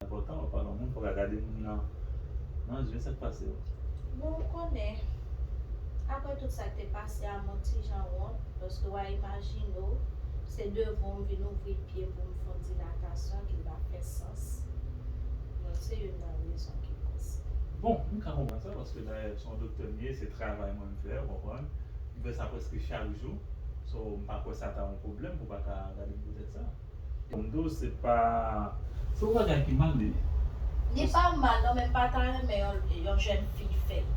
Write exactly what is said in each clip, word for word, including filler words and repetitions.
Enpòtan, w ap pale yon moun, fò w ka gade moun nan nan je, sa k pase w. Bon, ou konnen, apre tout sa k te pase a, m on ti jan wont, paske w a imajine w, se devan w m vin ouvri pye pou m fè yon dilatasyon ki pa fè sans. Donk, se youn nan rezon ki koz. Bon, m ka konprann sa, paske dayè, se yon doktè m ye, se travay mwen m fè, w konprann? M fè sa prèske chak jou, so, m pa kwè sa ta yon pwoblèm pou w pa ka gade m pou tèt sa. Kondo, se pa, se yon bagay ki mal li. Li pa mal non, men m pa ta renmen yon, yon jèn fi fè l.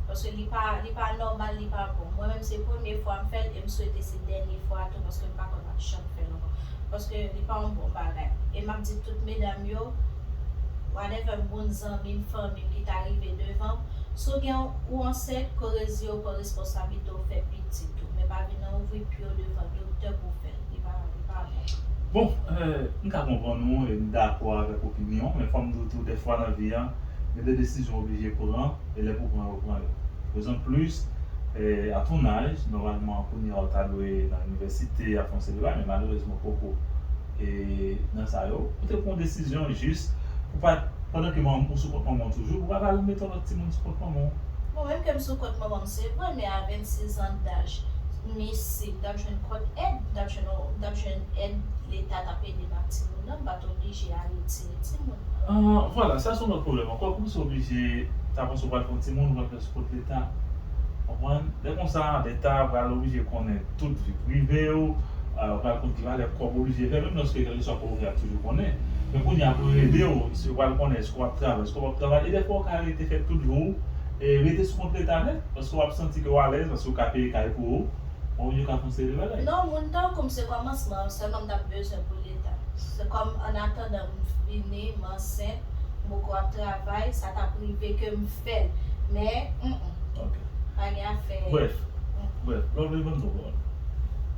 Paske li pa, li pa nòmal, li pa bon. Mwen menm se premye fwa m fè l e m swete se dènye fwa tou paske m pa kwè m ap janm fè l ankò. Paske li pa yon bon bagay. E m ap di tout medam yo, whatever, moun zanmi m, fanmi m ki ta rive devan m, si w gen ou ansent, korije w, pran responsablite w, fè pitit ou. Men pa vin nan ouvri pye w devan doktè pou w fè l. Li pa, li pa bon. Bon, euh, m ka konprann ou e m dakò avèk opinyon, men fò m di w tou, dèfwa nan vi a, gen de desizyon w oblije pran, e lè pou pran yo, pran yo. Dozanplis, eh, à ton âge, nòmalman, kounye a w ta dwe nan inivèsite, ap fè yon seri bagay, men malerezman, w poko e nan sa yo. Ou te pran yon desizyon jis pou pa, pandan ke manman w sou kont manman w toujou, pou pa al mete yon lòt timoun sou kont manman w. Bon, menm ke m sou kont manman m, se vre, men a vennsis an daj, m isi, m t ap jwenn kòd èd, m t ap jwenn, m t ap jwenn èd Leta t ap ede m ak timoun nan, m pa t oblije al retire timoun nan. Ah, vwala, sa se yon lòt pwoblèm ankò. Kòmsi w oblije ta panse w pral fè yon timoun, ou pral fè sou kont Leta. Konprann? Lè konsa, Leta pral oblije konnen tout vi prive w, euh, pral konn ki valè kòb w oblije fè, menm lòske kèlkeswa kòb ou fè, y ap toujou konnen. Men kounye a, pou yo ede w, si yo pral konnen èske w ap travay, èske w p ap travay, e dèfwa w ka rete fè tout vi w, e rete sou kont Leta nèt, paske w ap santi ke w alèz, paske w ka peye kay pou ou, w oblije ka fè yon seri de bagay. Non, moun tankou m, se kòmansman an, sèlman m t ap bezwen pou Leta. Se kòm, an atandan m vini, m ansent, m poko ap travay, sa t ap rive ke m fè l. Men, mm, mm, Ok. Pa gen afè. Brèf, brèf, lòt li konn pwoblèm.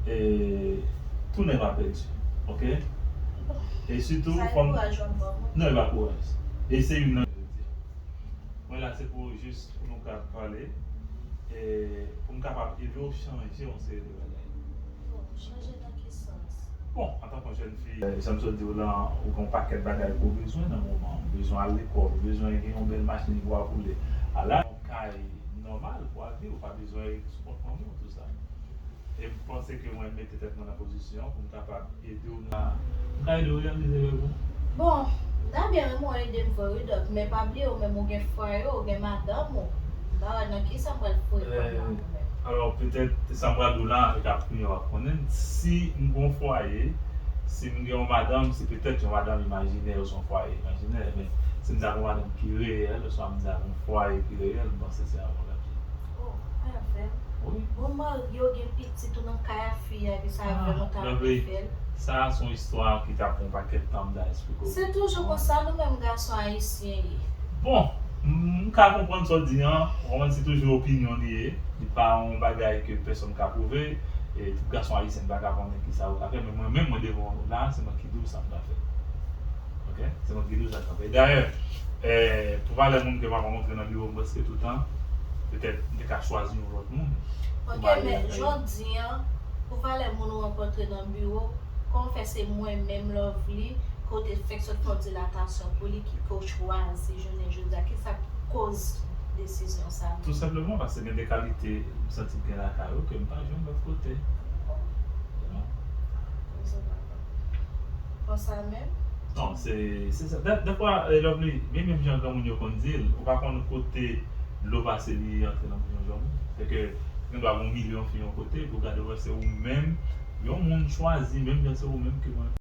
E tou nèg pa pèdi, ok? E sitou, Sa e fò m kouraj w ap ban mwen. Non, e pa kouraj. E se youn nan. Mwen la, se pou jis pou nou ka pale, e pou m kapab ede w chanje yon seri de bagay. Bon, chanje nan ki sans? Bon, antanke yon jèn fi, eh, jan m sot di w lan, ou gen yon pakèt bagay ke w bezwen nan moman an. Ou bezwen al lekòl, ou bezwen gen yon bèl machin pou w ap woule. Ala, yon kay nòmal pou w ap viv, ou pa bezwen sou kont manman w, tou sa. E m panse ke mwen mete tèt mwen nan pozisyon pou m kapab ede w nan. M ka ede w reyalize rèv ou? Bon, m ta byen renmen w ede m vre wi, Dòk, men pa bliye ou menm ou gen fwaye w, ou gen madanm ou. M pa wè nan kisa m pral foure kòb la mwen menm. Alò, petèt, sa m pral di w la, e k ap kounye a w ap konnen, si m gen yon fwaye, si m gen yon madanm, se petèt yon madanm imajinè oswa yon fwaye imajinè, men si m ta gen yon madanm ki reyèl, oswa m ta gen yon fwaye ki reyèl, m panse se avè w l ap ye. Oh, pa avè m. Wi. Bon, marye w, gen pitit ou nan kay a fi a, epi se avè m ou ta vle fè l. Sa a se yon istwa ki t ap pran yon pakèt tan m ta eksplike w. Se toujou konsa nou menm gason ayisyen ye. Bon, m ka konprann sa w di an, w konprann se toujou opinyon li ye, li pa yon bagay ke pèsonn ka pwouve, e tout gason ayisyen pa ka konnen kisa yo ka fè, men mwen menm, mwen devan w la, se mwen ki di w sa m ka fè. Ok? Se mwen ki di w sa m ka fè. Dayè, eh, pou valè moun ke m ap rankontre nan biwo m prèske toutan, petèt m te ka chwazi yon lòt moun pou Ok, marye men avè l. Jodi an, pou valè moun ou rankontre nan biwo, kòman fè se mwen menm, Lovely, ke w te fèk sot fè yon dilatasyon pou li, ki ke w chwazi jounen jodi a? Kisa k koz desizyon sa a? Tou senpleman paske gen de kalite m santi m gen lakay ou ke m pa jwenn lòt kote. You know? Konsa menm? Non, se, se sa. Dè-, dèfwa, eh, Lovely, men menm jan granmoun yo konn di l, ou pa konn kote dlo pase li antre nan bouyon jòn ou. Se ke gen dwa gen yon milyon fi yon kote, pou gade wè se ou menm, yon moun chwazi, menm jan se ou menm ke mwen.